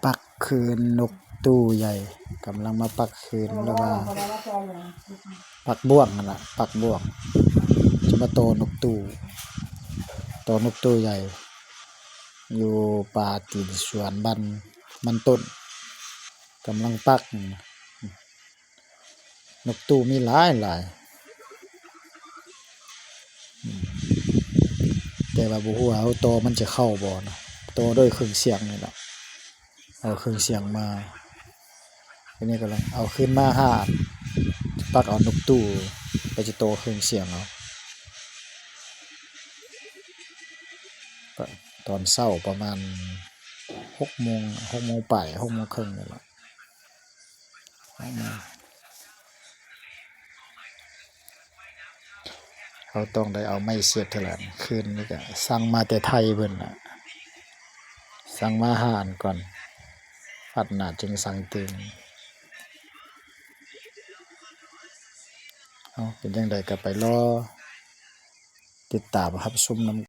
ປັກຄືນນົກຕູ້ໃຫຍ່ ກຳລັງມາປັກຄືນ ຫຼືວ່າປັກບ່ວງຫັ້ນລະ ປັກບ່ວງ ຈະມາຕໍ່ນົກຕູ້ ຕໍ່ນົກຕູ້ໃຫຍ່ ຢູ່ປ່າຕີນສວນບ້ານມັນຕົ້ນ ກຳລັງປັກ ນົກຕູ້ມີຫຼາຍໆ ອືມ ແຕ່ວ່າບໍ່ຮູ້ວ່າເຮົາຕໍ່ມັນຈະເຂົ້າບໍ່ນະ ຕໍ່ດ້ວຍເຄື່ອງສຽງນີ້ລະ ເອົາເຄື່ອງສຽງມາ ທີນີ້ກຳລັງເອົາຄືນມາຫາ ປັກເອົານົກຕູ້ໄປຈະຕໍ່ເຄື່ອງສຽງເອົາ ຕອນເຊົ້າປະມານຫົກໂມງ ຫົກໂມງປາຍ ຫົກໂມງເຄິ່ງນີ້ລະ. ເຮົາຕ້ອງໄດ້ເອົາໄມ້ເສຍບເທື່ອລະ ຄືນນີ້ກະສັ່ງມາແຕ່ໄທເພິ່ນນະ ສັ່ງມາຫາອັນກ່ອນ ອັດໜ້າຈຶ່ງສັ່ງຕື່ມ. ເອົາ ເປັນຈັ່ງໃດກະໄປລໍຕິດຕາມຮັບຊົມນຳ